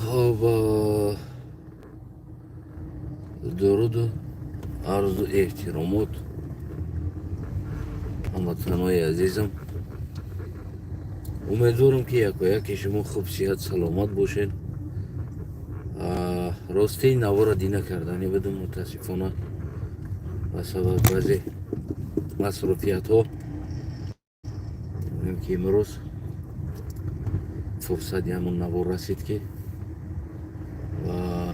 Хоб, дуруду арзу эҳтиромот, ҳамватанои азизам. Умедворам, ки якояки шумо хуб, сиҳат, саломат бошед. Ростии навора дина кардани будам, мутаассифона, ба сабаб баъзе масруфиятҳо, ки имрӯз фурсати ҳамон навор расид, ки ва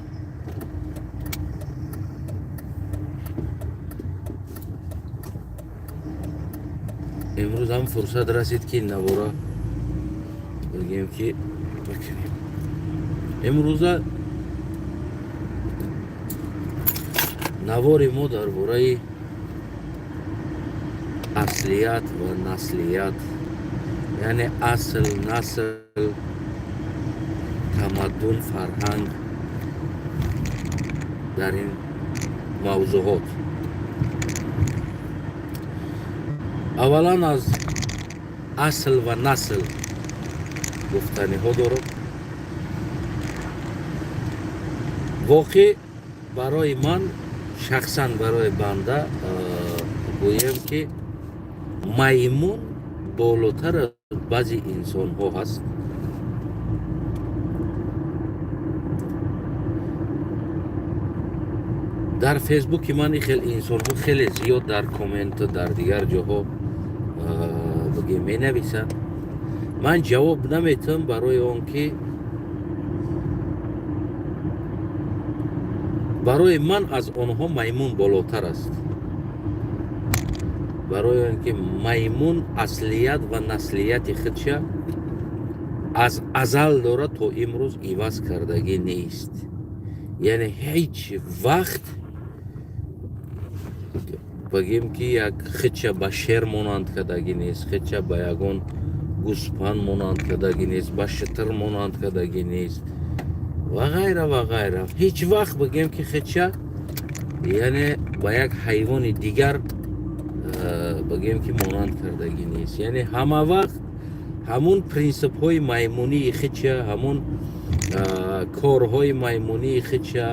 имрӯз ҳам фурсат расид, ки навора бигем, ки бикунем. Имрӯза навори мо дар бораи аслият ва наслият, яъне асл, насл, тамаддун, фарҳанг, дар ин мавзӯъот. Аввалан, аз асл ва насл гуфтаниҳо дорам. Воқеъ, барои ман шахсан, барои банда гӯем, ки маймун болотар аз баъзе инсонҳо ҳаст. Дар Фейсбуки ман ин хел инсонҳо хеле зиёд дар комменту, дар дигар ҷоҳо, бигем, менависанд. Ман ҷавоб наметавам, барои он ки барои ман аз онҳо маймун болотар аст, барои он ки маймун аслият ва наслияти худша аз азал дорад, то имрӯз иваз кардагӣ нест. Яъне ҳеҷ вақт, бигем, ки як худша ба шер монанд кардагӣ нест, худша ба ягон гӯспанд монанд кардагӣ нест, ба шитр монанд кардагӣ нест ва ғайра, ва ғайра. Ҳеҷ вақт, бигем, ки худша, яъне, ба як ҳайвони дигар, бигем, ки монанд кардагӣ нест. Яъне ҳама вақт ҳамун принсипҳои маймунии худша, ҳамун корҳои маймунии худша,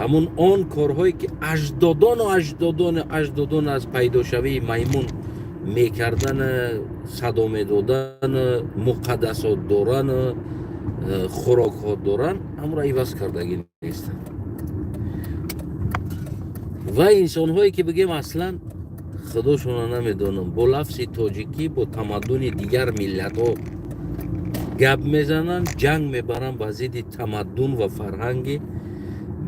ҳамун он корҳое, ки аҷдодону аҷдодону аҷдодон аз пайдошавии маймун мекардан, садо медодан, муқаддасот доран, хӯрокҳо доран, ҳамро иваз кардагӣ нестанд. Ва инсонҳое, ки, бигем, аслан худошона намедонам, бо лафзи тоҷикӣ бо тамаддуни дигар миллатҳо гап мезананд, ҷанг мебаранд ба зидди тамаддун ва фарҳанги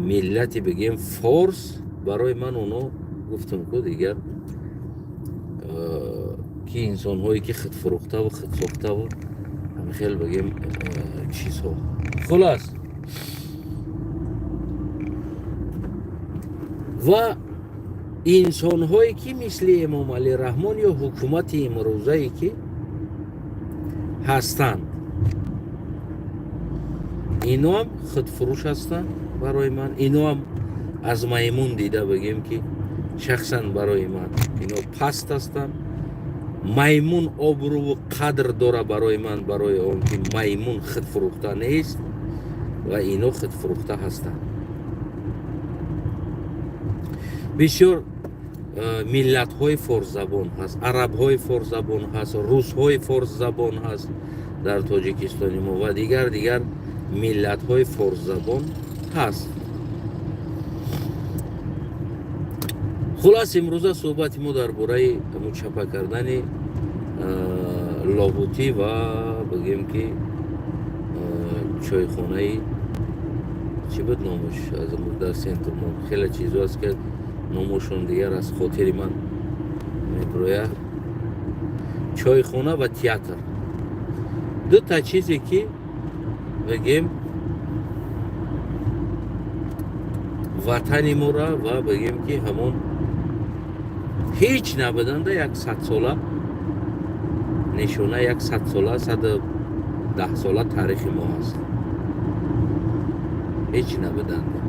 миллати, бигем, форс, барои ман оно, гуфтам ку, дигар ки инсонҳое, ки худфурӯхтаву худсохтаву ҳамихел, бигем, чизҳо. Хулас, ва инсонҳое, ки мисли Эмомалӣ Раҳмон ё ҳукумати имрӯзае, ки ҳастанд, иноам худфурӯш ҳастанд. Барои ман иноам аз маймун дида, бигем, ки шахсан барои ман ино паст ҳастанд. Маймун обрӯву қадр дора барои ман, барои он ки маймун худфурӯхта нест ва ино худфурӯхта ҳастанд. Бисёр миллатҳои форсзабон ҳаст, арабҳои форсзабон ҳаст, русҳои форсзабон ҳаст дар Тоҷикистони мо ва дигар дигар миллатҳои форсзабон ҳаст. Хулас, имрӯза суҳбати мо дар бораи мучапа кардани Лоҳутӣ ва, бигем, ки чойхонаи, чӣ буд номаш, аз дар центр мо хеле чизо аст, ки номошон дигар аз хотири ман мебирояд. Чойхона ва театр, дута чизе, ки, бигем, ватани мора ва, бигем, ки ҳамон ҳеҷ набуданда як садсола нишона, як садсола, 110 сола таърихи мо ҳаст, ҳеҷ набуданда.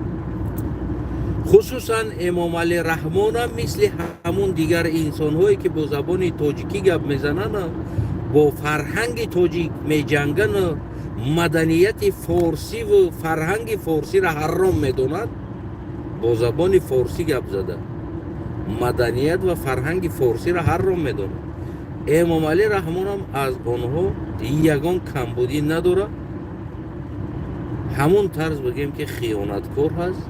Хусусан Эмомалӣ Раҳмонам, мисли ҳамун дигар инсонҳое, ки бо забони тоҷикӣ гап мезананд, бо фарҳанги тоҷик меҷанганд. Маданияти форсиву фарҳанги форсиро ҳаром медонад, бо забони форсӣ гап зада, маданият ва фарҳанги форсиро ҳаром медонад. Эмомалӣ Раҳмонам аз онҳо ягон камбудӣ надорад. Ҳамон тарз бигем, ки хиёнаткор ҳаст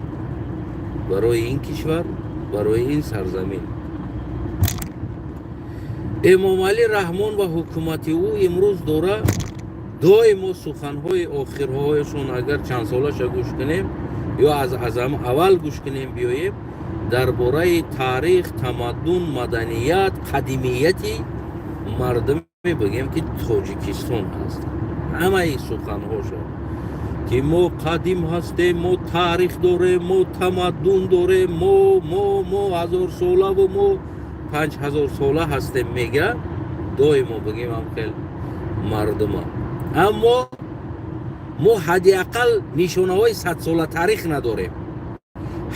барои ин кишвар, барои ин сарзамин. Эмомалӣ Раҳмон ва ҳукумати ӯ имрӯз дора доимо суханҳои охирҳояшон, агар чандсолаша гӯш кунем ё аз аввал гӯш кунем, биёем, дар бораи таърих, тамаддун, маданият, қадимияти мардуме, бигем, ки Тоҷикистон ҳаст. Ҳамаи суханҳошон, ки мо қадим ҳастем, мо таърих дорем, мо тамаддун дорем, мо ҳазорсолаву мо 5000сола ҳастем, мега доимо, бигем, ҳам хел мардума. Аммо мо ҳадди ақал нишонаҳои садсола таърих надорем.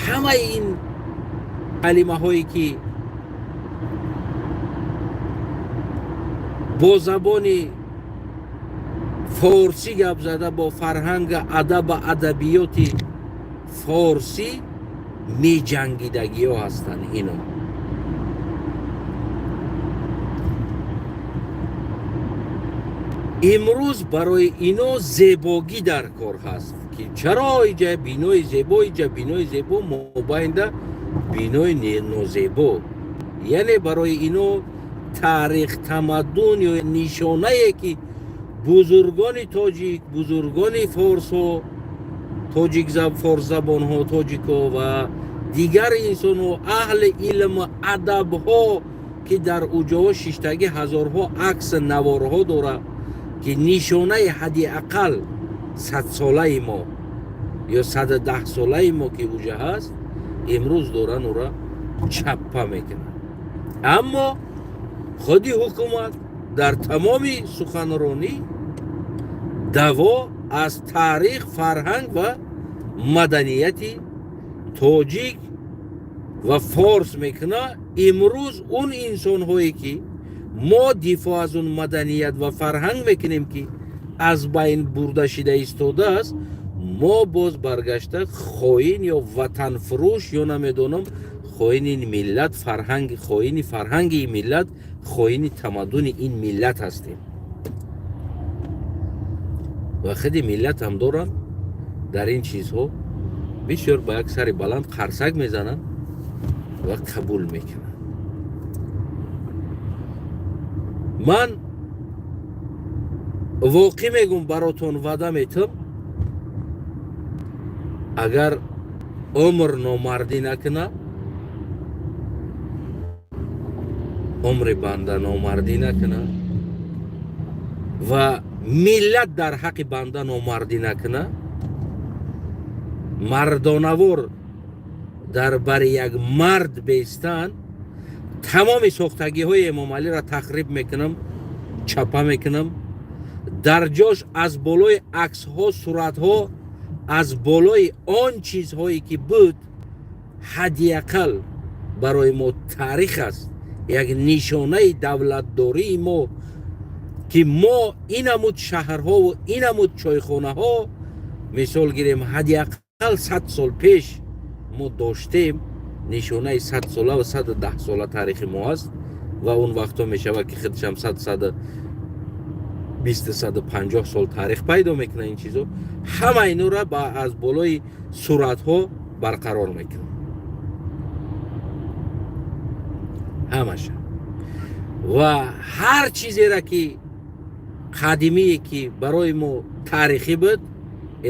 Ҳамаи ин калимаҳое, ки бо забони форсӣ гап зада, бо фарҳанга, адаба, адабиёти форсӣ меҷангидагиҳо ҳастанд, ино имрӯз барои ино зебогӣ дар кор ҳаст, ки чаро иҷа бинои зебо, иҷа бинои зебо, мобайнда бинои нозебо. Яъне барои ино таърих, тамаддун ё нишонае, ки бузургони тоҷик, бузургони форсҳо, тоҷик, форсзабонҳо, тоҷикҳо ва дигар инсонҳо, аҳли илму адабҳо, ки дар уҷоҳо шиштагӣ, ҳазорҳо акс, наворҳо дорад, ки нишонаи ҳадди ақал садсолаи мо ё 110солаи мо, ки уҷа ҳаст, имрӯз доран ура чаппа мекунанд. Аммо худи ҳукумат дар тамоми суханронӣ даво аз таърих, фарҳанг ва маданияти тоҷик ва форс мекунад. Имрӯз он инсонҳое, ки мо дифоъ аз он маданият ва фарҳанг мекунем, ки аз байн бурда шида истодааст, мо боз баргашта хоин ё ватанфурӯш ё намедонам, хоини миллат, фарҳанг, хоини фарҳанги ин миллат, хоини тамаддуни ин миллат ҳастем. Ва худи миллат ҳам доранд, дар ин чизҳо бисёр ба як сари баланд қарсак мезананд ва қабул мекунанд. Ман воқеъ мегум, баротон ваъда метам, агар умр номардӣ накуна, умри банда номардӣ накуна ва миллат дар ҳаққи банда номардӣ накуна, мардонавор дар бари як мард бестан, тамоми сохтагиҳои Эмомалиро тахриб мекунам, чапа мекунам. Дар ҷош аз болои аксҳо, суратҳо, аз болои он чизҳое, ки буд, ҳадди ақал барои мо таърих аст, як нишонаи давлатдории мо, ки мо инамуд шаҳрҳову инамуд чойхонаҳо, мисол гирем, ҳадди ақал 100 сол пеш мо доштем, нишонаи 100сола ва 110сола таърихи мо аст. Ва он вақтҳо мешавад, ки худшам сад, 120, 150 сол таърих пайдо мекунад. Ин чизо ҳама инора аз болои суратҳо барқарор мекунад ҳамаша. Ва ҳар чизеро, ки қадимие, ки барои мо таърихӣ буд,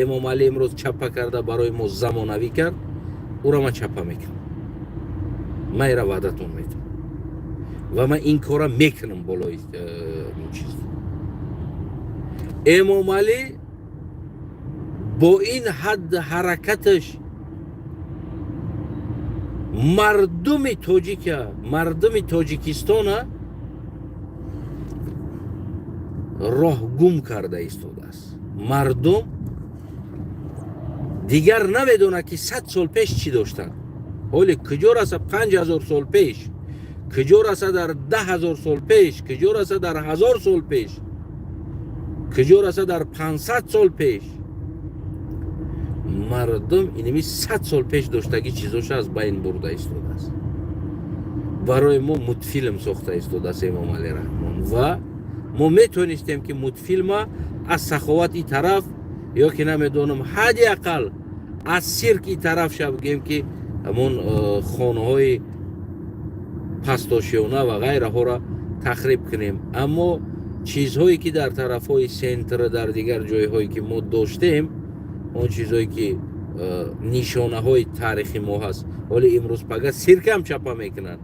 Эмомалӣ имрӯз чаппа карда, барои мо замонавӣ кард, ӯро ман чаппа мекунам. Ман ира ваъдатон метам ва ман ин кора мекунам болои чиз. Эмомалӣ бо ин ҳадд ҳаракаташ мардуми тоҷика, мардуми Тоҷикистона роҳ гум карда истодааст. Мардум дигар намедонад, ки 100 сол пеш чӣ доштанд, ҳоле куҷо раса 5000 сол пеш, куҷо раса дар 10 000 сол пеш, куҷо раса дар 1000 сол пеш. Куҷо раса, дар 500 сол пеш мардум иними 100 сол пеш доштагӣ чизоша аз байн бурда истодааст. Барои мо мультфилм сохта истодааст Эмомалӣ Раҳмон. Ва мо метонистем, ки мультфилма аз Саховат и тараф ё ки намедонам, ҳадди ақал аз сирк и тараф ша бигем, ки ҳамон хонаҳои пастошиёна ва ғайраҳоро тахриб кунем. Аммо чизҳое, ки дар тарафҳои центр, дар дигар ҷойҳое, ки мо доштем, он чизҳое, ки нишонаҳои таърихи мо ҳаст, ҳоли имрӯз пага сиркам чапа мекунанд,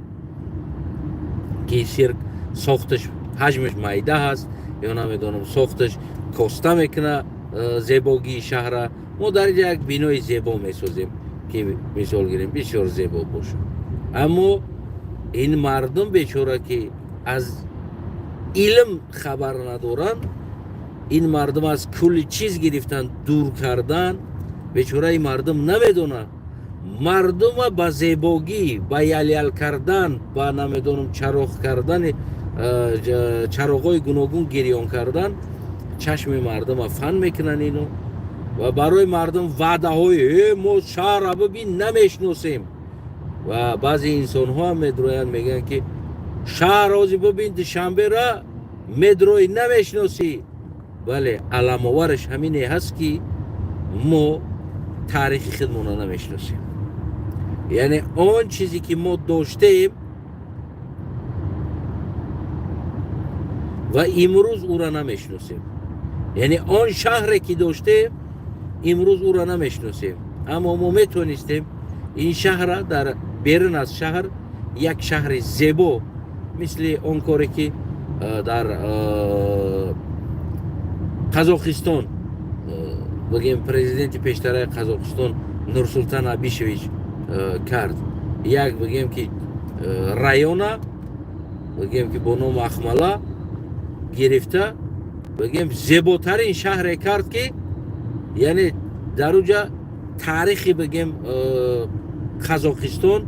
ки сирк сохташ ҳаҷмаш майда ҳаст ё намедонам, сохташ коста мекуна зебогии шаҳра. Мо дар инҷа як бинои зебо месозем, ки мисол гирем, бисёр зебо бошад. Аммо ин мардум бечора, ки аз илм хабар надоранд, ин мардум аз кулли чиз гирифтан, дур кардан. Бечора ин мардум намедонад. Мардума ба зебогӣ, ба ял-ял кардан, ба намедонам, чароғ кардани чароғҳои гуногун гирён кардан, чашми мардума фан мекунанд ино. Ва барои мардум ваъдаҳои мо шаҳра бибин, намешиносем. Ва баъзе инсонҳо ҳам медроянд, мегӯянд, ки шаҳр ҳози бибин, Душанбера медрои, намешиносӣ. Бале, аламовараш ҳамине ҳаст, ки мо таърихи худмонро намешиносем, яъне он чизе, ки мо доштем ва имрӯз ӯра намешиносем, яъне он шаҳре, ки доштем, имрӯз ӯра намешиносем. Аммо мо метавонистем ин шаҳра дар берун аз шаҳр як шаҳри зебо, мисли он коре, ки дар Қазоқистон, бигем, президенти пештараи Қазоқистон Нурсултан Абишевич кард, як, бигем, ки района, бигем, ки бо номи Ахмала гирифта, бигем, зеботарин шаҳре кард, ки яъне дар уҷа таърихи, бигем, Қазоқистон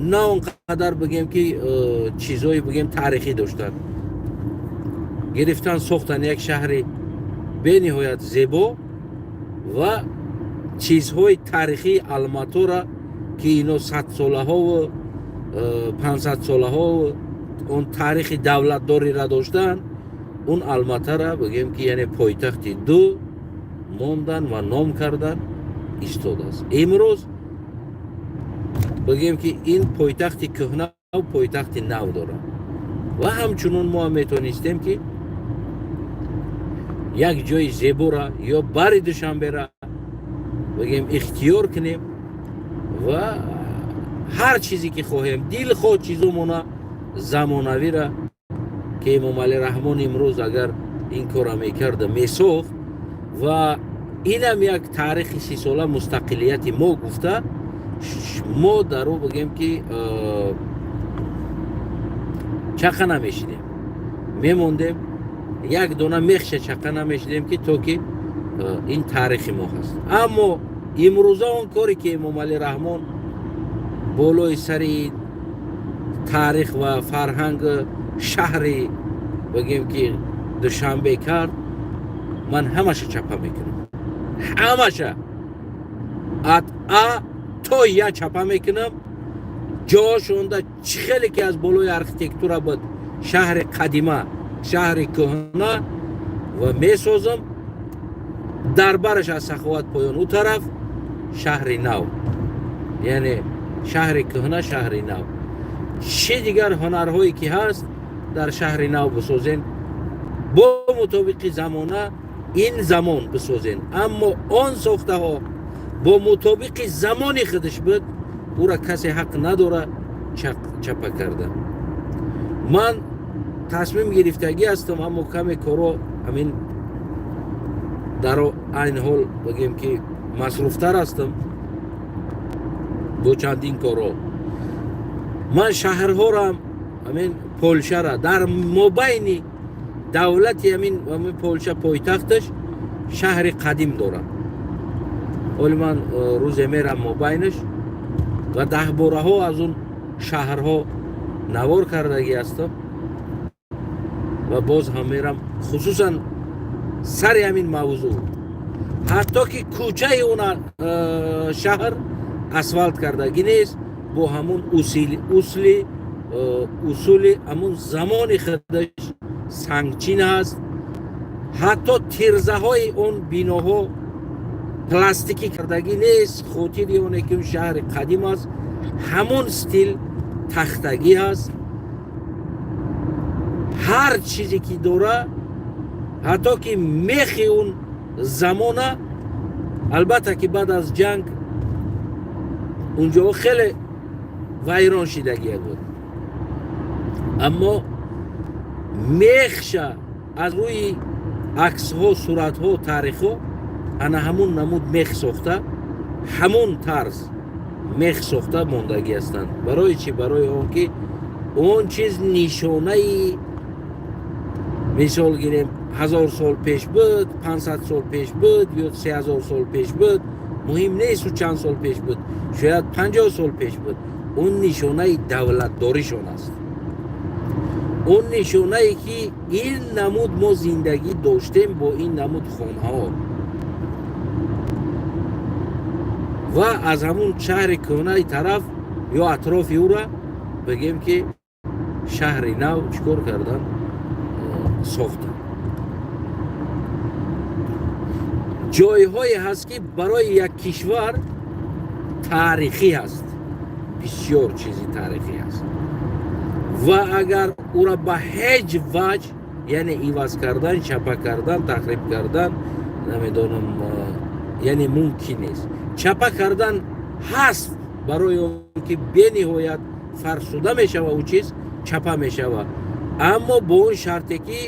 на он қадар, бигем, ки чизҳои, бигем, таърихӣ доштанд, гирифтан, сохтан як шаҳри бениҳоят зебо ва чизҳои таърихии Алматора, ки ино садсолаҳову 500 солаҳо он таърихи давлатдориро доштанд, он Алматара, бигем, ки яъне пойтахти ду мондан ва ном кардан истодааст. Имрӯз, бигем, ки ин пойтахти кӯҳна пойтахти нав дорад. Ва ҳамчунон мо ҳам метавонистем, ки як ҷои зебора ё бари Душанбера, бигем, ихтиёр кунем ва ҳар чизе, ки хоҳем, дилхоҳ чизомона замонавира, ки Эмомалӣ Раҳмон имрӯз агар ин корра мекарда, месохт. Ва инам як таърихи 30-сола мустақилияти мо гуфта, мо дар ӯ, бигем, ки чақа намешидем, мемондем, як дона мехша чақа намешидем, ки то ки ин таърихи мо ҳаст. Аммо имрӯза он коре, ки Эмомалӣ Раҳмон болои сари таърих ва фарҳанг шаҳри, бигем, ки Душанбе кард, ман ҳамаша чапа мекунам, ҳамаша от А то Я чапа мекунам. Ҷошонда чӣ хеле, ки аз болои архитектура буд, шаҳри қадима, шаҳри кӯҳна, ва месозам дар бараш аз Саховат поён ӯ тараф шаҳри нав, яъне шаҳри кӯҳна, шаҳри нав, чӣ дигар ҳунарҳое, ки ҳаст, дар шаҳри нав бисозен, бо мутобиқи замона ин замон бисозен. Аммо он сохтаҳо бо мутобиқи замони худаш буд, ӯра касе ҳақ надора чапа кардан. Ман тасмим гирифтагӣ ҳастам, аммо каме коро ҳамин дар айни ҳол, бигем, ки масруфтар ҳастам бо чандин корҳо. Ман шаҳрҳорам ҳамин Полшара дар мобайни давлати ҳамин Полша пойтахташ шаҳри қадим дорад. Ҳоли ман рӯзе мерам мобайнаш ва даҳбораҳо аз он шаҳрҳо навор кардагӣ ҳастам ва боз ҳам мерам, хусусан Сари ҳамин мавзӯъ ҳатто ки кӯчаи она шаҳр асфалт кардагӣ нест, бо ҳамун усли усули ҳамун замони худаш сангчин аст. Ҳатто тирзаҳои он биноҳо пластикӣ кардагӣ нест, хотири оне ки он шаҳри қадим аст, ҳамон стил тахтагӣ аст. Ҳар чизе ки дора, ҳатто ки мехи он замона. Албатта ки баъд аз ҷанг унҷо хеле вайрон шидагия буд, аммо мехша аз рӯи аксҳо, суратҳо, таърихҳо ана ҳамун намуд мех сохта, ҳамун тарз мех сохта мондагӣ ҳастанд. Барои чӣ? Барои он ки он чиз нишонаи, мисол гирем, 1000 сол пеш буд, 500 сол пеш буд ё 3000 сол пеш буд, муҳим несту чанд сол пеш буд, шояд 50 сол пеш буд, он нишонаи давлатдоришон аст, он нишонае ки ин намуд мо зиндагӣ доштем бо ин намуд хонаҳо. Ва аз ҳамун шаҳри кӯҳнаи тараф ё атрофи ӯра, бигем ки шаҳри нав чӣ кор кардан, сохтанд. Ҷойҳое ҳаст, ки барои як кишвар таърихӣ ҳаст, бисёр чизи таърихӣ ҳаст ва агар ӯра ба ҳеҷ ваҷ, яъне иваз кардан, чапа кардан, тахриб кардан, намедонам, яъне мумкин нест. Чапа кардан ҳаст, барои он ки бениҳоят фарсуда мешава, ӯ чиз чапа мешава, аммо бо он шарте ки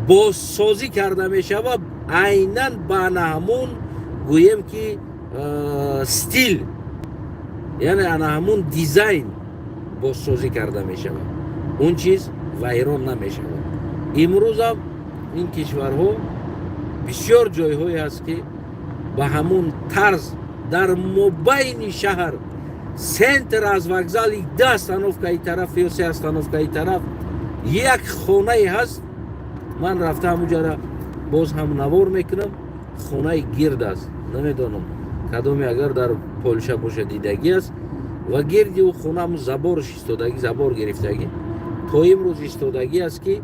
бозсозӣ карда мешава айнан ба ана ҳамун, гӯем ки, стил, яъне ана ҳамун дизайн бозсозӣ карда мешавад, он чиз вайрон намешавад. Имрӯзам ин кишварҳо бисёр ҷойҳое ҳаст, ки ба ҳамун тарз дар мобайни шаҳр, центр, аз вокзали 10 остановкаи тараф ё се остановкаи тараф як хонае ҳаст. Ман рафта ҳамуҷара боз ҳам навор мекунам. Хонаи гирд аст, намедонам, кадоме агар дар Полша боша, дидагӣ аст. Ва гирди ӯ хона ҳамун заборш истодагӣ, забор гирифтагӣ, то имрӯз истодагӣ аст, ки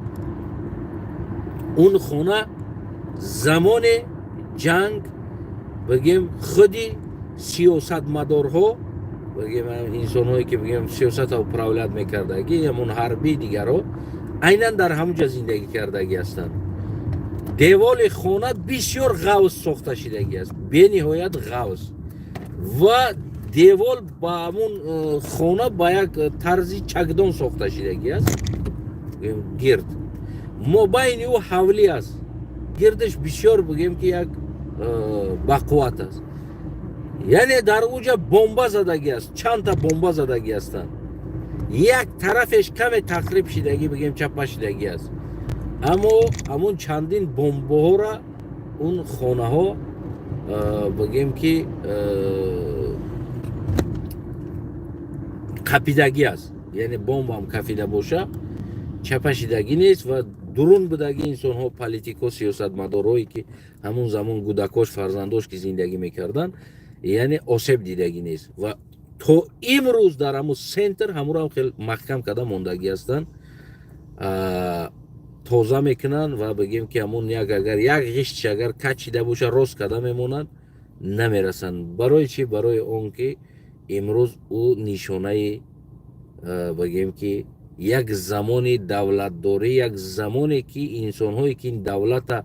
он хона замоне ҷанг, бигем, худи сиёсатмадорҳо, бигем, инсонҳое ки, бигем, сиёсата управлять мекардагӣ, ҳамон ҳарбӣ, дигарҳо айнан дар ҳамун ҷа зиндагӣ кардагӣ ҳастанд. Деволи хона бисёр ғавз сохта шидагӣ аст, бениҳоят ғавз, ва девол ба ҳамун хона ба як тарзи чакдон сохта шидагӣ аст гирд. Мобайни ӯ ҳавлӣ аст, гирдаш бисёр, бигем ки, як бақувват аст. Яъне дар уҷа бомба задагӣ аст, чандта бомба задагӣ ҳастанд. Як тарафеш каме тахриб шидагӣ, бигем, чапа шидагӣ аст, аммо ҳамун чандин бомбаҳоро он хонаҳо, бигем ки, қапидагӣ аст. Яъне бомбам кафида боша, чапа шидагӣ нест. Ва дурун будагӣ инсонҳо, политико, сиёсатмадорҳое ки ҳамун замон кӯдакош, фарзандош ки зиндагӣ мекарданд, яъне осеб дидагӣ нест. Ва то имрӯз дар ҳамун центр ҳамуро ҳам хел маҳкам карда мондагӣ ҳастанд, тоза мекунанд ва, бигем ки, ҳамун як агар як ғиштш агар качида боша, рост карда мемонанд, намерасанд. Барои чӣ? Барои он ки имрӯз ӯ нишонаи, бигем ки, як замони давлатдорӣ, як замоне ки инсонҳое ки ин давлата,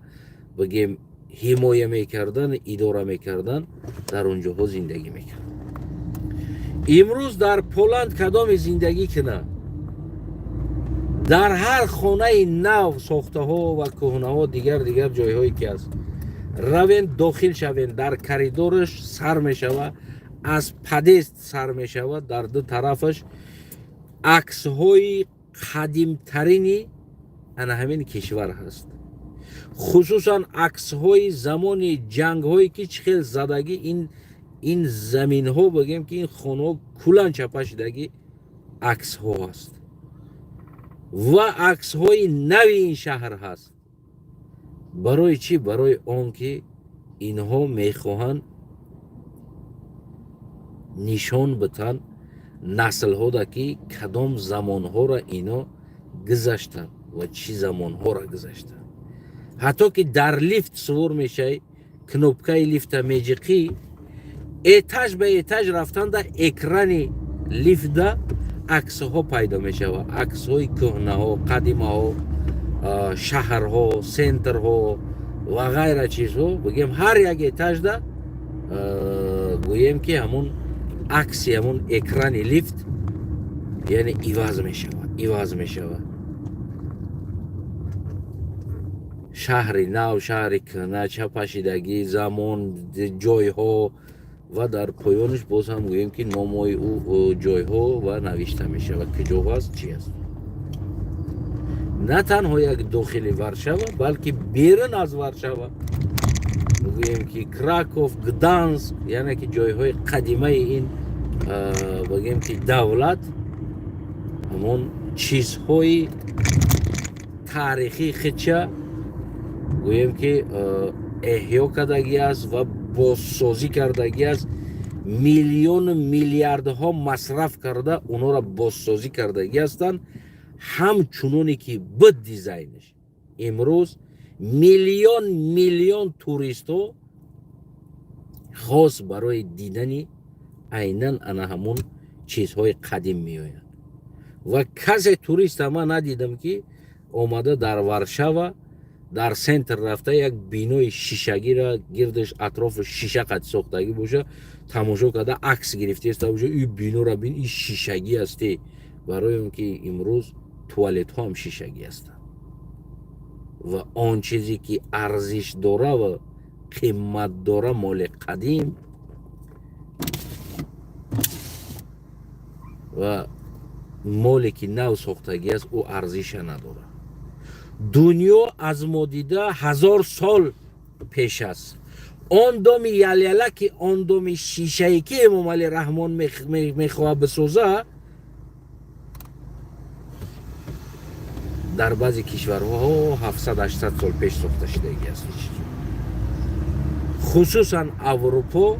бигем, ҳимоя мекарданд, идора мекарданд, дар он ҷоҳо зиндагӣ мекарданд. Имрӯз дар Поланд кадоме зиндагӣ кунад, дар ҳар хонаи нав сохтаҳо ва кӯҳнаҳо, дигар дигар ҷойҳое ки аст, равен, дохил шавен, дар коридораш сар мешава, аз подъезд сар мешава, дар ду тарафаш аксҳои қадимтарини ана ҳамин кишвар ҳаст, хусусан аксҳои замони ҷангҳое ки чӣ хел задагӣ ин заминҳо, бигем ки, ин хонаҳо куллан чапа шидагӣ аксҳо ҳаст ва аксҳои нави ин шаҳр ҳаст. Барои чӣ? Барои он ки инҳо мехоҳанд нишон битанд наслҳода, ки кадом замонҳоро ино гузаштанд ва чӣ замонҳоро гузаштанд. Ҳатто ки дар лифт сувор мешавӣ, кнопкаи лифта меҷиқӣ, этаж ба этаж рафтанда экрани лифтда аксҳо пайдо мешавад, аксҳои кӯҳнаҳо, қадимаҳо, шаҳрҳо, центрҳо ва ғайра чизҳо. Бигем, ҳар як этажда, гӯем ки, ҳамун акси ҳамун экрани лифт, яъне, иваз мешавад, иваз мешавад: шаҳри нав, шаҳри кӯҳна, чапашидагӣ, замон, ҷойҳо, ва дар поёнаш боз ҳам, гӯем ки, номҳои ӯ ҷойҳо ва навишта мешавад, куҷо аст, чи аст. На танҳо як дохили Варшава, балки берун аз Варшава, гӯем ки, Краков, Гданск, яъне ки ҷойҳои қадимаи ин, бигӯем ки, давлат, ҳамон чизҳои таърихии хича, гӯем ки, эҳё кардагӣ аст ва бозсозӣ кардагӣ аст. Миллиону миллиардҳо масраф карда, онҳоро бозсозӣ кардагӣ ҳастанд, ҳамчуноне ки буд дизайнаш. Имрӯз миллион миллион туристҳо хос барои дидани айнан ана ҳамон чизҳои қадим меоянд. Ва касе туриста ман надидам, ки омада дар Варшава дар центр рафта, як бинои шишагира, гирдаш, атрофи шиша қад сохтагӣ боша, тамошо карда, акс гирифтеста боша: «И бинора бин, и шишагӣ асте». Барои он ки имрӯз туалетҳо ҳам шишагӣ ҳастанд ва он чизе ки арзиш дора ва қимат дора, моли қадим ва моле ки нав сохтагӣ аст, ӯ арзиша надорад. Дунё аз мо дида 1000 сол пеш аст. Он доми яляла, ки он доми шишае ки Эмомалӣ Раҳмон мехоҳад бисоза, дар баъзе кишварҳо 700-800 сол пеш сохта шудагӣ аст. Хусусан Аврупо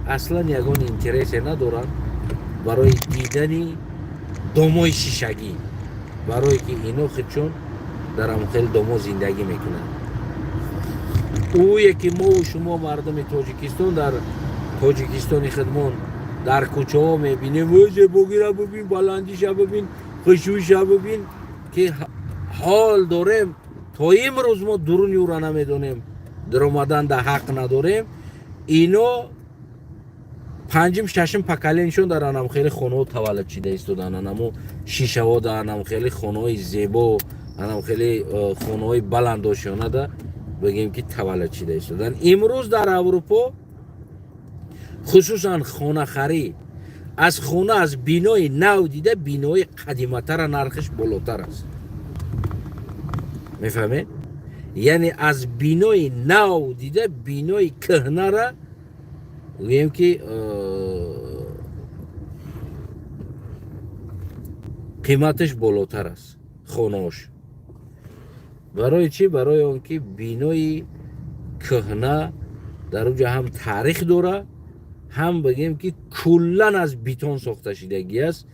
аслан ягон интересе надоранд барои дидани домои шишагӣ, барое ки ино худчон дар ҳамон домо зиндагӣ мекунанд. Ӯе ки мову шумо, мардуми Тоҷикистон, дар Тоҷикистони худмон дар кӯчаҳо мебинем, зебогира бибин, баландиша бибин, хушӯиша бибин, ки ҳол дорем, то имрӯз мо дуруни ӯра намедонем, даромадан да ҳақ надорем. Ино панҷум, шашум поколенияшон дар анам хеле хонаҳо таваллуд шида истодан, анамо шишаҳо, да анам хеле хонаҳои зебо, анам хеле хонаҳои баландошёнада, бигем ки, таваллуд шида истодан. Имрӯз дар Аврупо хусусан хонахарӣ аз хона, аз бинои нав дида бинои қадиматара нархиш болотар аст, мефаҳмед? Яъне аз бинои нав дида бинои кӯҳнара, гӯем ки, қиматаш болотар аст хонаош. Барои чӣ? Барои он ки бинои кӯҳна дар уҷа ҳам таърих дора, ҳам, бигем ки, куллан аз бетон сохта шидагӣ аст,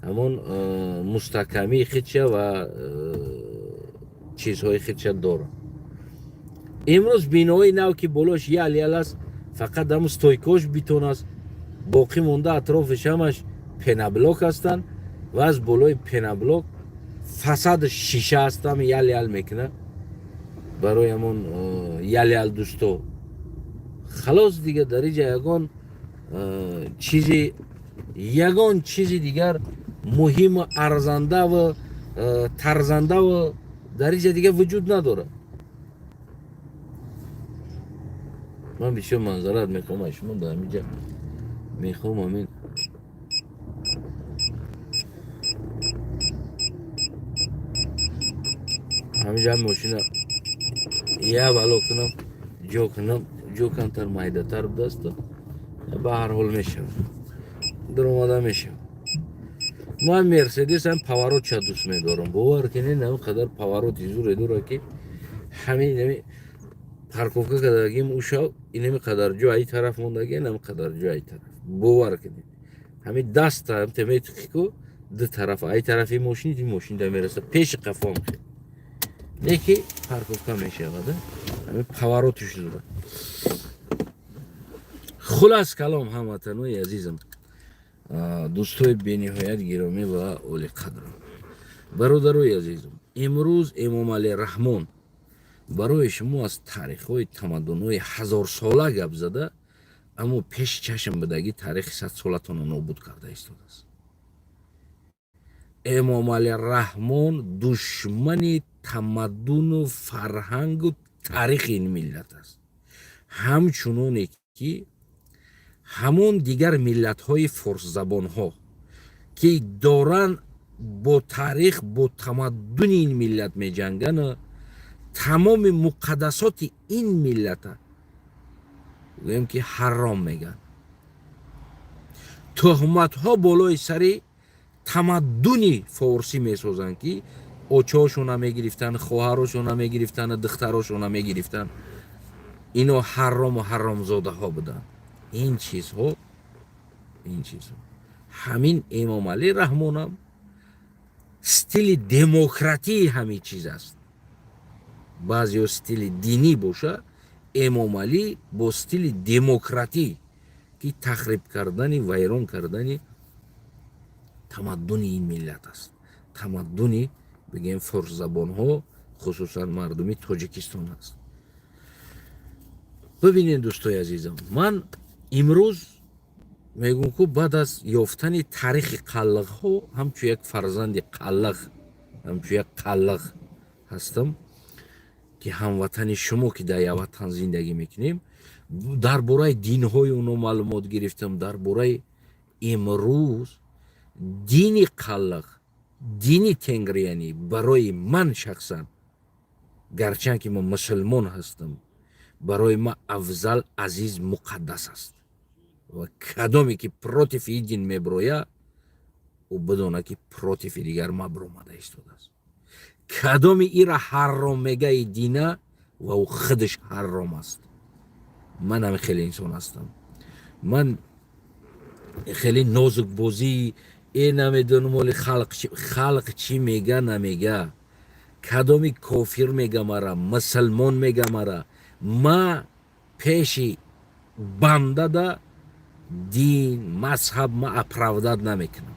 ҳамон мустаҳкамии худша ва чизҳои худша дорад. Имрӯз биноҳои нав, ки болош ял ял аст, фақат ҳамн стойкош бетон аст, боқӣ монда атрофиш ҳамаш пеноблок ҳастанд ва аз болои пеноблок фасад шиша ҳастам, ял ял мекунад барои ҳамон ял ял дӯсто. Халос, дига дар иҷа ягон чизи, ягон чизи дигар муҳиму арзандаву тарзандаву дар иҷа дига вуҷуд надорад. Ман бисёр манзарат мехоҳам аз шумо дар ҳамиҷа, мехоҳам ҳаминҷа мошина я бало кунам, ҷо кунам, ҷо камтар майдатар будасту ба ҳар ҳол мешавад, даромада мешавад. Ман Мерседесам поворотша дӯст медорам, бовар кунед, ҳамин қадар повороти зуре дорад, ки ҳамин Парковка кардагим, ушав инами қадар ҷо аи тараф мондаги, инами қадар ҷо аи тараф. Бовар кунед, ҳамин даста метиқику ду тараф, аи тарафи мошини, ди мошин да мераса, пеши қафом хел неки парковка мешавад, ҳамин поворотиш зуда. Хулас калом, ҳамватанои азизам, дӯстои бениҳоят гиромӣ ва олиқадрам, бародарои азизам, имрӯз Эмомалӣ Раҳмон барои шумо аз таърихҳои тамаддунҳои ҳазорсола гап зада, аммо пеши чашм будагӣ таърихи садсолатонро нобуд карда истодааст. Эмомалӣ Раҳмон душмани тамаддуну фарҳангу таърихи ин миллат аст, ҳамчуноне ки ҳамон дигар миллатҳои форсзабонҳо, ки доранд бо таърих, бо тамаддуни ин миллат меҷанганд, тамоми муқаддасоти ин миллата гӯем ки ҳаром мегӯянд, тӯҳматҳо болои сари тамаддуни форсӣ месозанд, ки очаҳошона мегирифтанд, хоҳарошона мегирифтанд, духтарошона мегирифтанд, ино ҳаррому ҳаромзодаҳо буданд. Ин чизҳо ҳамин Эмомалӣ Раҳмонам стили демократии ҳамин чиз аст. Баъзеҳо стили динӣ боша, Эмомалӣ бо стили демократӣ, ки тахриб кардани, вайрон кардани тамаддуни ин миллат аст, тамаддуни бигем форсзабонҳо, хусусан мардуми Тоҷикистон аст. Бибинед, дӯстои азизам, ман имрӯз мегӯм, ку баъд аз ёфтани таърихи қаллиқҳо, ҳамчун як фарзанди қаллиқ, ҳамчун як қаллиқ ҳастам, ки ҳамватани шумо, ки дар як ватан зиндагӣ мекунем, дар бораи динҳои оно маълумот гирифтам. Дар бораи имрӯз дини қаллиқ, дини тенгриянӣ барои ман шахсан, гарчанд ки ман мусулмон ҳастам, барои ман афзал, азиз, муқаддас аст. Ва кадоме ки против ин дин меброя, ӯ бидона, ки против дигар ма биромада истодааст. Кадоми ира ҳарром мегаи дина ва ӯ худаш ҳарром аст. Ман ҳами хеле инсон ҳастам. Ман хеле нозукбозӣ намедонам, оли халқ чӣ мега, намега, кадоми кофир мега мара, мусулмон мега мара, ма пеши бандада дин, мазҳаб ма оправдать намекунам.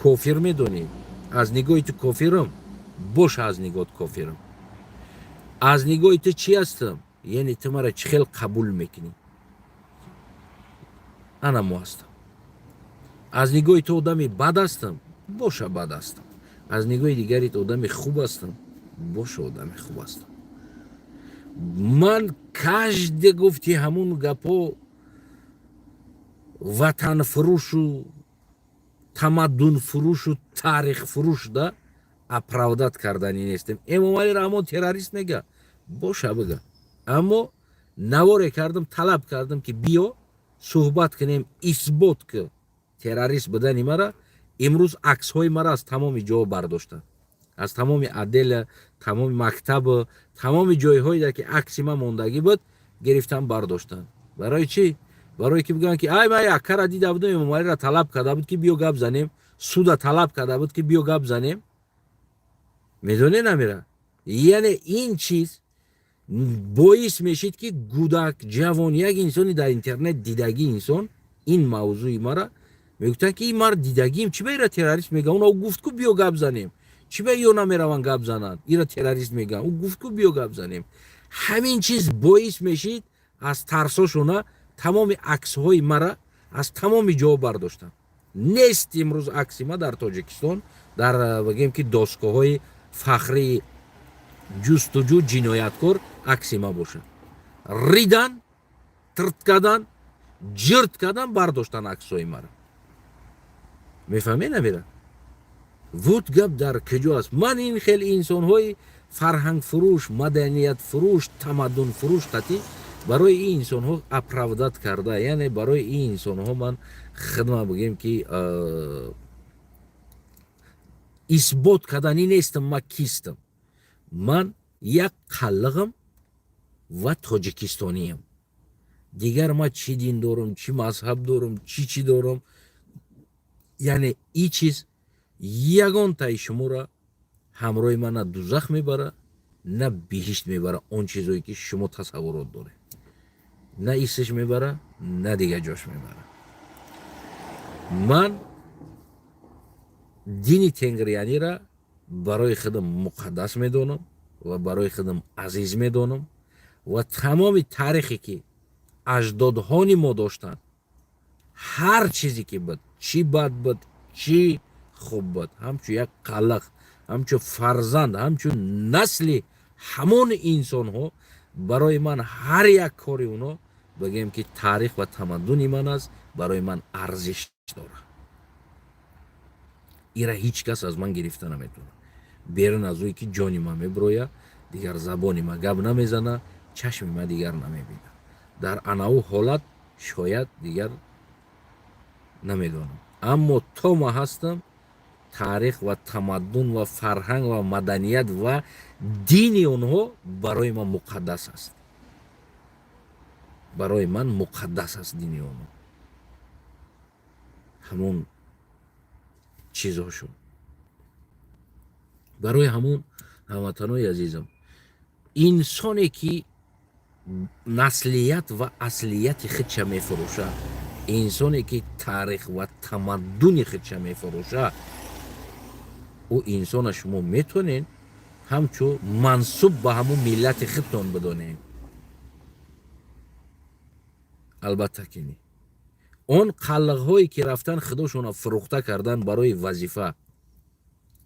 Кофир медонӣ, аз нигоҳи ту кофирам боша, аз нигоҳат кофирам. Аз нигоҳи ту чӣ ҳастам? Яъне ту мара чӣ хел қабул мекунӣ, ана мо ҳастам. Аз нигоҳи ту одами бад ҳастам боша, бад ҳастам. Аз нигоҳи дигари ту одами хуб ҳастам боша, одами хуб ҳастам. Ман каждый гуфти ҳамун гапҳо ватанфурӯшу тамаддунфурӯшу таърихфурӯш да оправдать карданӣ нестем. Эмомалӣ Раҳмон террорист мега боша, бига, аммо наворе кардам, талаб кардам, ки биё суҳбат кунем, исбот ки террорист будани мара. Имрӯз аксҳои мара аз тамоми ҷо бардоштанд, аз тамоми отдела, тамоми мактабу тамоми ҷойҳое, ки акси ман мондагӣ буд, гирифтан, бардоштанд. Барои чӣ? Барое ки бигӯянд, ки ай, ман яккара дида будам, Эмомалиро талаб карда буд, ки биё гап занем, суда талаб карда буд, ки биё гап занем. Медонед, намира, яъне ин чиз боис мешид, ки гудак, ҷавон, як инсони дар интернет дидагӣ инсон ин мавзӯи мара мегуфтанд, ки ин мар дидагим, чӣ ба ира террорист мега? Уна гуфт, ку биё гап занем. Чӣ ба ё намераванд гап зананд? Ира террорист меган, ӯ гуфт, ку биё гап занем. Ҳамин чиз боис мешид, аз тарсошона тамоми аксҳои мара аз тамоми ҷо бардоштанд. Нест имрӯз акси ма дар Тоҷикистон, дар бигем ки доскоҳои фахрии ҷустуҷӯ ҷинояткор акси ма бошад. Ридан, тирт кардан, ҷирт кардан, бардоштан аксҳои мара. Мефаҳмед, намира? Вот гап дар куҷо аст. Ман ин хел инсонҳои фарҳангфурӯш, маданиятфурӯш, тамаддунфурӯш қатӣ барои ин инсонҳо оправдать карда, яъне барои ин инсонҳо ман хидма бигем ки исбот карданӣ нестам, ман кистам. Ман як қаллиғам. Ва тоҷикистониям. Дигар ман чӣ дин дорам, чӣ мазҳаб дорам, чӣ чӣ дорам, яъне и чиз ягонтаи шуморо ҳамроҳи ман на дузах мебара, на биҳишт мебара. Он чизое, ки шумо тасаввурот доред, на исш мебара, на дигар ҷош мебара. Ман дини тенгриянира барои худам муқаддас медонам ва барои худам азиз медонам ва тамоми таърихе, ки аҷдодҳони мо доштанд, ҳар чизе ки буд, чӣ бад буд, чӣ хуб буд, ҳамчун як қаллиқ, ҳамчун фарзанд, ҳамчун насли ҳамон инсонҳо, барои ман ҳар як кори оно, бигӯем, ки таърих ва тамаддуни ман аст, барои ман арзиш дорад. Ира ҳеҷ кас аз ман гирифта наметавонад, берун аз ӯе ки ҷони ман мебирояд, дигар забони ман гап намезана, чашми ман дигар намебинад. Дар анаву ҳолат шояд дигар намедонам, аммо то ман ҳастам, таърих ва тамаддун ва фарҳанг ва маданият ва дини онҳо барои ман муқаддас аст. Барои ман муқаддас аст дини онҳо, ҳамон чизҳошон. Барои ҳамон, ҳамватанои азизам, инсоне ки наслият ва аслияти худша мефурӯшад, инсоне ки таърих ва тамаддуни худша мефурӯшад, ӯ инсона шумо метонед ҳамчун мансуб ба ҳамун миллати худтон бидонед? Албатта ки не. Он қаллиқҳое ки рафтан, худошонро фурӯхта кардан барои вазифа,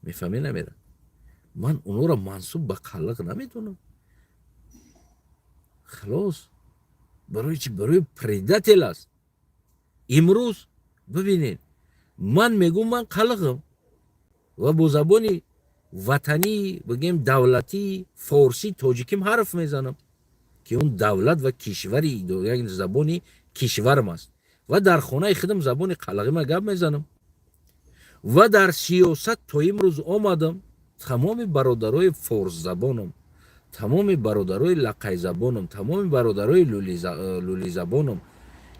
мефаҳмӣ, намера, ман онҳоро мансуб ба қаллиқ намедонам. Халос. Барои чи? Барои предатель аст. Имрӯз бибинед, ман мегӯм, ман қаллиқам ва бо забони ватанӣ, бигем, давлатӣ, форсӣ, тоҷиким ҳарф мезанам, ки он давлат ва кишвари як забони кишварам аст, ва дар хонаи худам забони қаллиқима гап мезанам. Ва дар сиёсат то имрӯз омадам, тамоми бародарои форсзабонам, тамоми бародарои лақайзабонам, тамоми бародарои лулизабонам,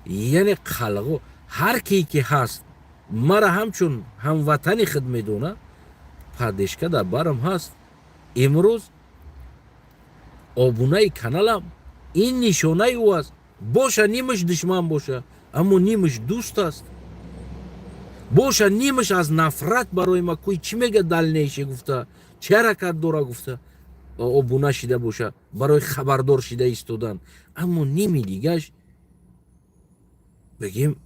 яъне қалғо, ҳар ке ки ҳаст, мара ҳамчун ҳамватани худ медона, поддержка дар барам ҳаст. Имрӯз обунаи каналам ин нишонаи ӯ аст. Боша нимаш душман боша, аммо нимаш дӯст аст. Боша нимаш аз нафрат барои ма, кӯй чӣ мега дальнейшее гуфта, чӣ ҳаракат дора гуфта обуна шида боша, барои хабардор шида истодан, аммо ними дигаш, бигем,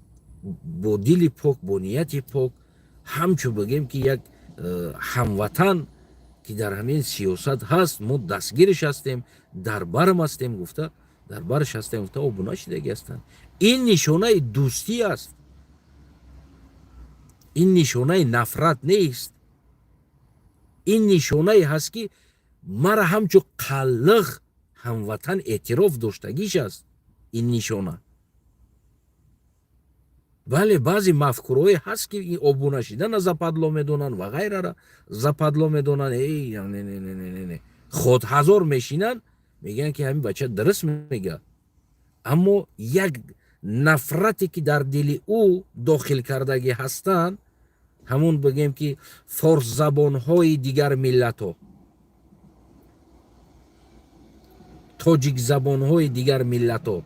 бо дили пок, бо нияти пок, ҳамчун, бигем, ки як ҳамватан, ки дар ҳамин сиёсат ҳаст, мо дастгириш ҳастем, дар барам ҳастем гуфта, дар бараш ҳастем гуфта обуна шидаги ҳастанд. Ин нишонаи дӯстӣ аст, ин нишонаи нафрат нест. Ин нишонае ҳаст, ки мара ҳамчун қаллиқ ҳамватан эътироф доштагиш аст ин нишона. Бале, баъзе мафкураҳое ҳаст, ки обуна шидана западло медонанд ва ғайрара западло медонанд. Эй, не, не, не, не, не, худ ҳазор мешинанд, мегӯянд, ки ҳамин бача дуруст мега, аммо як нафрате, ки дар дили ӯ дохил кардагӣ ҳастанд, ҳамун, бигем, ки форсзабонҳои дигар миллатҳо, тоҷикзабонҳои дигар миллатҳо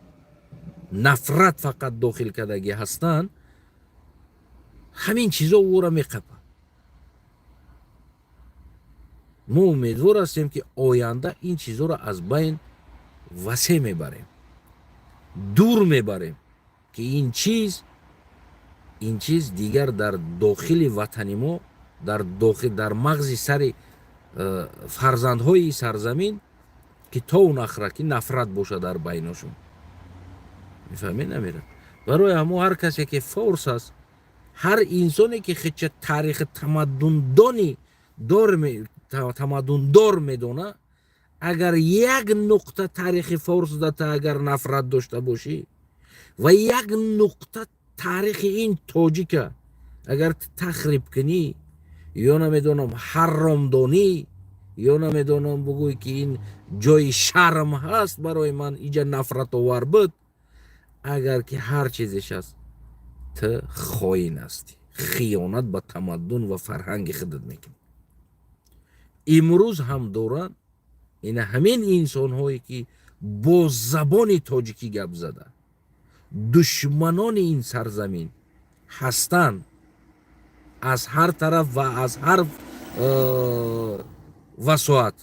нафрат фақат дохил кардагӣ ҳастанд, ҳамин чизо ӯро меқапад. Мо умедвор ҳастем, ки оянда ин чизоро аз байн васеъ мебарем, дур мебарем, ки ин чиз дигар дар дохили ватани мо, дар дохил, дар мағзи сари фарзандҳои сарзамин, ки то он ахра ки нафрат бошад дар байношон, мефаҳмед, намерад. Барои ҳамо, ҳар касе ки форс аст, ҳар инсоне ки хича таърихи тамаддундони дор, тамаддундор медона, агар як нуқта таърихи форс дата агар нафрат дошта бошӣ ва як нуқта таърихи ин тоҷика агар тахриб кунӣ ё намедонам, ҳаромдонӣ. Ё намедонам, бугӯй, ки ин ҷои шарм ҳаст барои ман, иҷа нафратовар буд. Агар ки ҳар чизеш аст, ту хоин ҳастӣ, хиёнат ба тамаддун ва фарҳанги худат мекунӣ. Имрӯз ҳам доранд ина ҳамин инсонҳое, ки бо забони тоҷикӣ гап зада, душманони ин сарзамин ҳастанд, аз ҳар тараф ва аз ҳар васоат,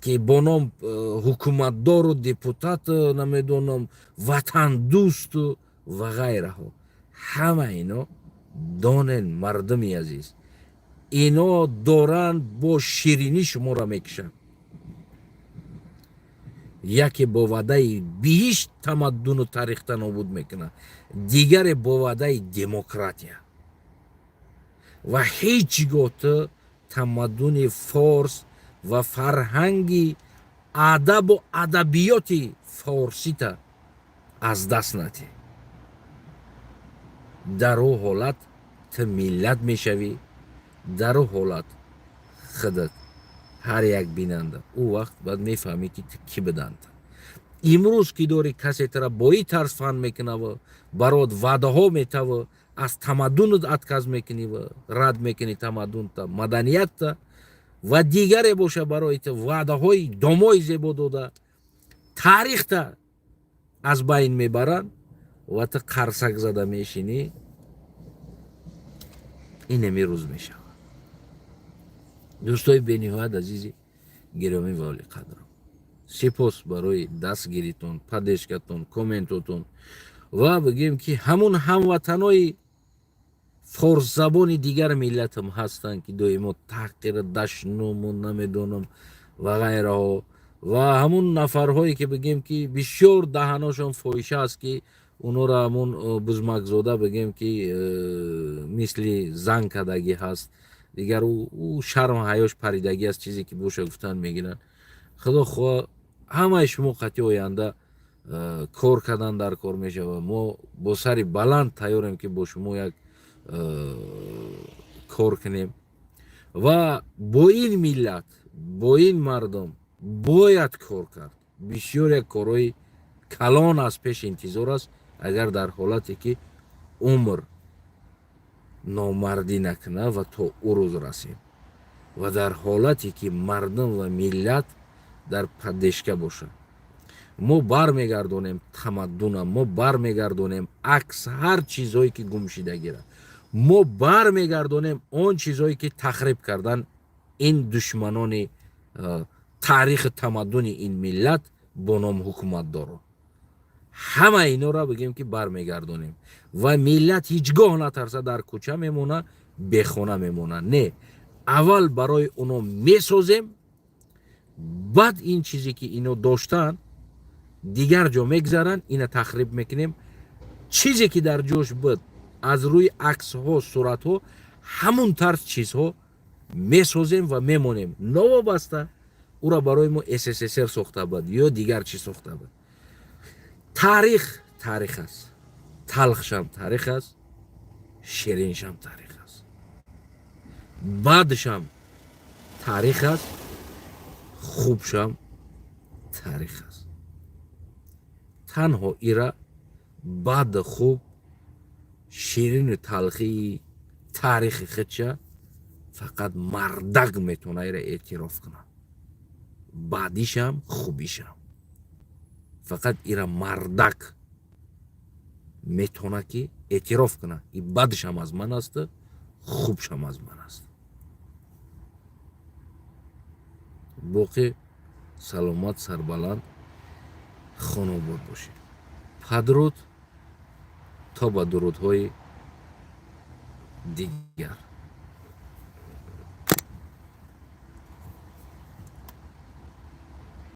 ки бо ном ҳукуматдору депутат, намедонам, ватандӯсту ва ғайраҳо. Ҳама ино донен, мардуми азиз, ино доранд бо ширинӣ шуморо мекушанд. Яке бо ваъдаи биҳишт тамаддуну таърихта нобуд мекунад, дигаре бо ваъдаи демократия. Ва ҳеҷ гоҳ ту тамаддуни форс ва фарҳанги адабу адабиёти форсита аз даст надиҳ. Дар ӯ ҳолат ту миллат мешавӣ, дар ӯ ҳолат худат ҳар як бинанда ӯ вақт баъд мефаҳмӣ, ки ту кӣ буданд. Имрӯз ки дорӣ, касе тара бо ин тарз фан мекунаву барот ваъдаҳо метаву аз тамаддунат отказ мекунӣ ва рад мекунӣ тамаддунта, маданиятта, ва дигаре боша, барои ту ваъдаҳои домои зебо дода, таърихта аз байн мебаранд ва ту қарсак зада мешинӣ. Ин имрӯз мешавад. Дӯстои бениҳоят азизи гиромӣ ва олиқадрам, сипос барои дастгиритон, поддержка тон, комментотон. Ва бигӯем, ки ҳамун ҳамватанои форсзабони дигар миллатам ҳастанд, ки доимо таҳқира, дашному, намедонам, ва ғайраҳо, ва ҳамун нафарҳое, ки бигем, ки бисёр даҳаношон фоҳиша аст, ки онҳоро ҳамун бузмакзода, бигем, ки мисли зан кардагӣ ҳаст, дигар ӯ шарму ҳаёш паридагӣ аст, чизе ки боша гуфтан мегиранд. Худо хоҳ, ҳамаи шумо қатъи оянда кор кардан дар кор мешавад. Мо бо сари баланд тайёрем, ки бо шумо як кор кунем ва бо ин миллат, бо ин мардум бояд кор кард. Бисёр як корҳои калон аз пеш интизор аст, агар дар ҳолате ки умр номардӣ накунад ва то ӯ рӯз расем ва дар ҳолате ки мардум ва миллат дар поддержка бошад. Мо бармегардонем тамаддуна, мо бармегардонем акс ҳар чизҳое ки гумшидагира, мо бармегардонем он чизҳое ки тахриб кардан ин душманони таърихи тамаддуни ин миллат бо ном ҳукуматдоро. Ҳама инора бигем, ки бармегардонем ва миллат ҳеҷ гоҳ натарса, дар кӯча мемона, бехона мемона. Не, аввал барои оно месозем, баъд ин чизе ки ино доштанд, дигар ҷо мегзаранд, ина тахриб мекунем. Чизе ки дар ҷош буд, аз рӯи аксҳо, суратҳо, ҳамун тарз чизҳо месозем ва мемонем, новобаста ӯра барои мо СССР сохта буд ё дигар чӣ сохта буд. Таърих таърих аст, талхшам таърих аст, шириншам таърих аст, бадшам таърих аст, хубшам таърих аст. Танҳо ира баъд хуб, ширину талхии таърихи худша фақат мардак метавона ира эътироф кунад. Баъдишам, хубишам фақат ира мардак метавона ки эътироф кунад: и бадшам аз ман аст, хубшам аз ман аст. Боқӣ саломат, сарбаланд, хонобод бошед. Падруд, то ба дурудҳои дигар.